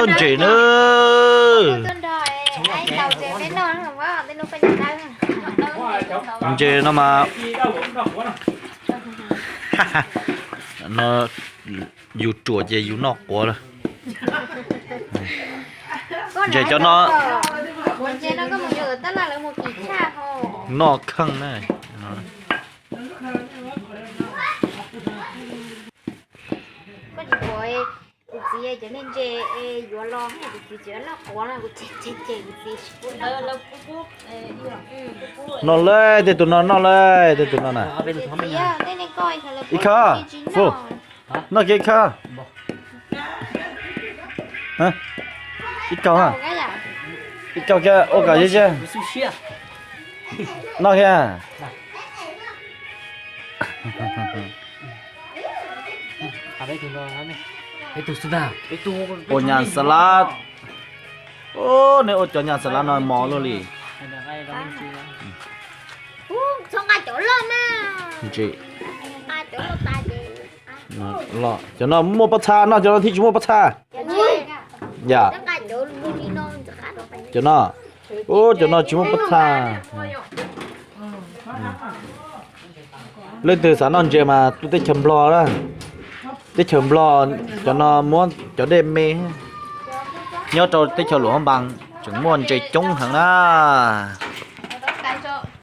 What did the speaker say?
Ntses na. Ntses no mas, no yus ruam ces yus noj quav lawm. Ntses cov no noj kheej na. Noj lawm, tej tus no noj lawm, tej tus no na. Ib khawb, noj kiag ib khawb. Ib kaug, ib kaug kiag ua kom zib zib. Noj kiag. Ua nyas xas lav. Neb ua cov nyas xas lav no mos luaj li. Cov no muaj pob txha noj, cov no thiaj tsis muaj pob txha. Yam, cov no, ub, cov no tsis muaj pob txha. Leej twg xav noj ntses mas tuaj teb chaws Nplog na. Teb chaws Nplog cov no muab cov dej me. Nyob rau teb chaws Luam Phab Npas tseem muaj ntses coob heev na.